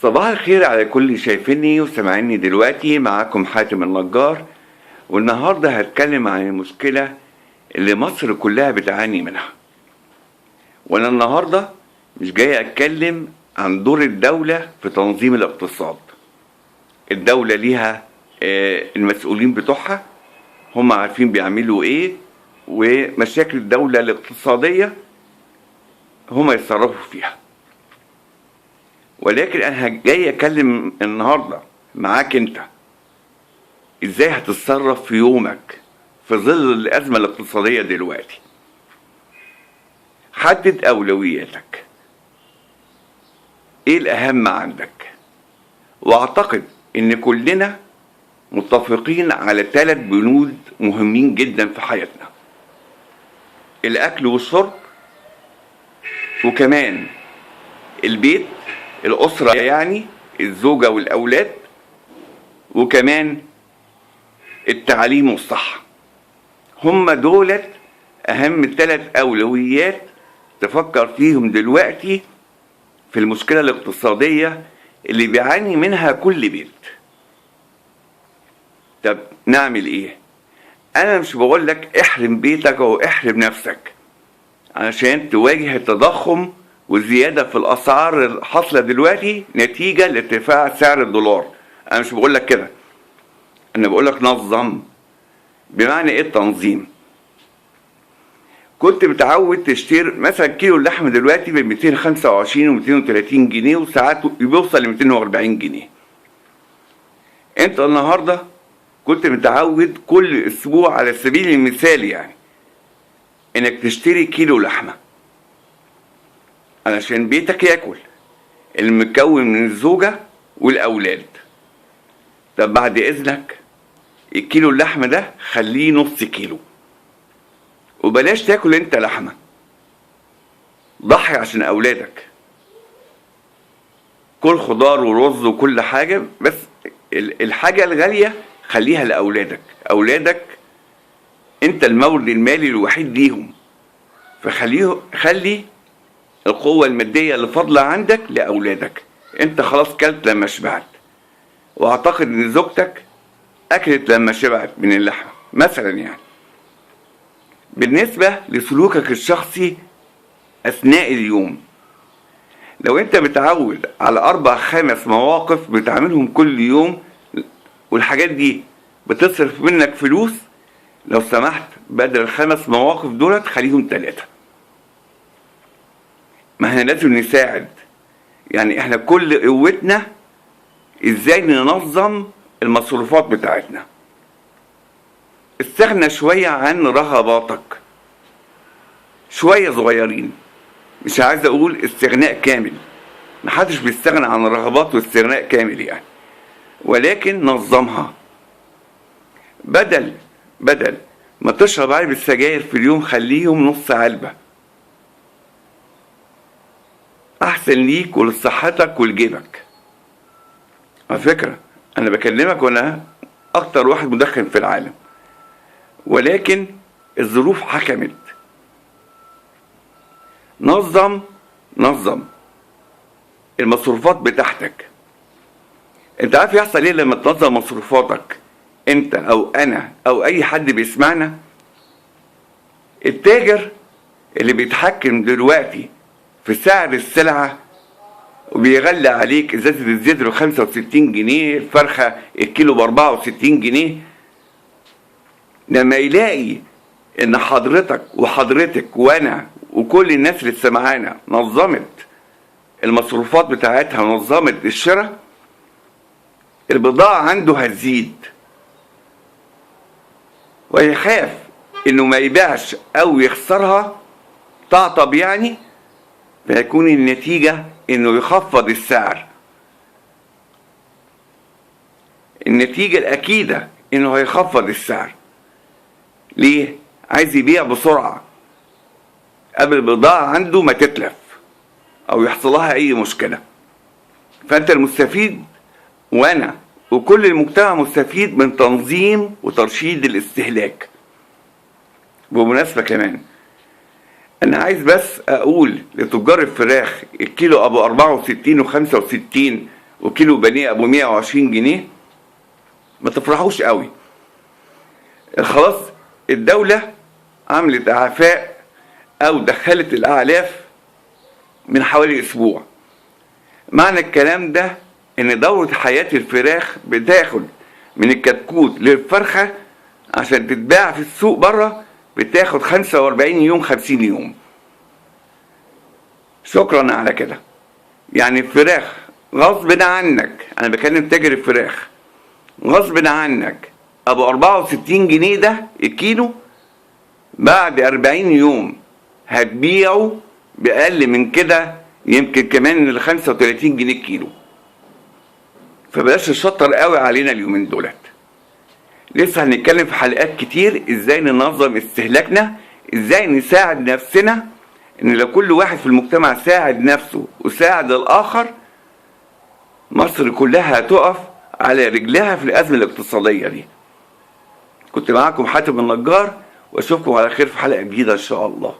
صباح الخير على كل اللي شايفيني وسامعيني دلوقتي. معاكم حاتم النجار، والنهارده هتكلم عن المشكلة اللي مصر كلها بتعاني منها. وانا النهارده مش جاي اتكلم عن دور الدولة في تنظيم الاقتصاد. الدولة ليها المسؤولين بتوعها، هم عارفين بيعملوا ايه، ومشاكل الدولة الاقتصادية هم يتصرفوا فيها. ولكن انا جاي اتكلم النهارده معاك انت، ازاي هتتصرف في يومك في ظل الازمة الاقتصادية دلوقتي. حدد اولوياتك، ايه الاهم عندك؟ واعتقد ان كلنا متفقين على 3 بنود مهمين جدا في حياتنا: الاكل والشرب، وكمان البيت، الأسرة يعني الزوجة والأولاد، وكمان التعليم والصحة. هم دولت أهم 3 أولويات تفكر فيهم دلوقتي في المشكلة الاقتصادية اللي بيعاني منها كل بيت. طب نعمل إيه؟ أنا مش بقول لك احرم بيتك أو احرم نفسك عشان تواجه التضخم والزيادة في الأسعار الحاصلة دلوقتي نتيجة لارتفاع سعر الدولار. أنا مش بقول لك كده، أنا بقول لك نظم. بمعنى إيه التنظيم؟ كنت متعود تشتري مثلا كيلو اللحم دلوقتي ب 225 و 230 جنيه، وساعات بيوصل ل 240 جنيه. أنت النهاردة كنت متعود كل أسبوع على سبيل المثال يعني إنك تشتري كيلو لحمة علشان بيتك ياكل، المكون من الزوجة والأولاد. طب بعد إذنك الكيلو اللحمة ده خليه نص كيلو، وبلاش تاكل انت لحمة، ضحي عشان أولادك، كل خضار ورز وكل حاجة، بس الحاجة الغالية خليها لأولادك. أولادك انت المورد المالي الوحيد ليهم، فخليه، خلي القوة المادية اللي فاضلة عندك لأولادك. انت خلاص كلت لما شبعت، واعتقد ان زوجتك اكلت لما شبعت من اللحمة مثلا يعني. بالنسبة لسلوكك الشخصي اثناء اليوم، لو انت متعود على 4-5 مواقف بتعملهم كل يوم والحاجات دي بتصرف منك فلوس، لو سمحت بدل ال5 مواقف دولت خليهم 3. ما احنا لازم نساعد، يعني احنا كل قوتنا ازاي ننظم المصروفات بتاعتنا. استغنى شوية عن رغباتك، شوية صغيرين، مش عايز اقول استغناء كامل، محدش بيستغنى عن الرغبات واستغناء كامل يعني، ولكن نظمها. بدل ما تشرب علبة سجاير في اليوم خليهم نص علبة، احسن ليك ولصحتك ولجيبك. على فكرة انا بكلمك وانا اكتر واحد مدخن في العالم، ولكن الظروف حكمت. نظم المصروفات بتاعتك. انت عارف يحصل ايه لما تنظم مصروفاتك انت او انا او اي حد بيسمعنا؟ التاجر اللي بيتحكم دلوقتي في سعر السلعة وبيغلي عليك ازازة الزيت ب 65 جنيه، الفرخة الكيلو ب 64 جنيه، لما يلاقي ان حضرتك وحضرتك وانا وكل الناس اللي سمعانا نظمت المصروفات بتاعتها ونظمت الشراء، البضاعة عنده هتزيد، ويخاف انه ما يبيعش او يخسرها تعطب يعني، فيكون النتيجة انه يخفض السعر. النتيجة الأكيدة انه هيخفض السعر. ليه؟ عايز يبيع بسرعة قبل البضاعة عنده ما تتلف او يحصلها اي مشكلة. فانت المستفيد وانا وكل المجتمع مستفيد من تنظيم وترشيد الاستهلاك. بمناسبة كمان انا عايز بس اقول لتجار الفراخ الكيلو ابو 64 و65 وكيلو بانيه ابو 120 جنيه، ما تفرحوش قوي. خلاص الدولة عملت اعفاء او دخلت الاعلاف من حوالي اسبوع. معنى الكلام ده ان دورة حياة الفراخ بتاخد من الكتكوت للفرخة عشان تتباع في السوق بره بتاخد 45 يوم 50 يوم. شكرا على كده. يعني الفراخ غصب عنك، انا بكلم تاجر الفراخ، غصب عنك ابو 64 جنيه ده الكيلو بعد 40 يوم هتبيعه بأقل من كده، يمكن كمان ال 35 جنيه الكيلو. فبلاش الشطر قوي علينا اليومين دولت. لسه هنتكلم في حلقات كتير ازاي ننظم استهلاكنا، ازاي نساعد نفسنا، ان لو كل واحد في المجتمع ساعد نفسه وساعد الاخر مصر كلها هتقف على رجلها في الازمة الاقتصادية دي. كنت معاكم حاتم النجار، واشوفكم على خير في حلقة جديدة ان شاء الله.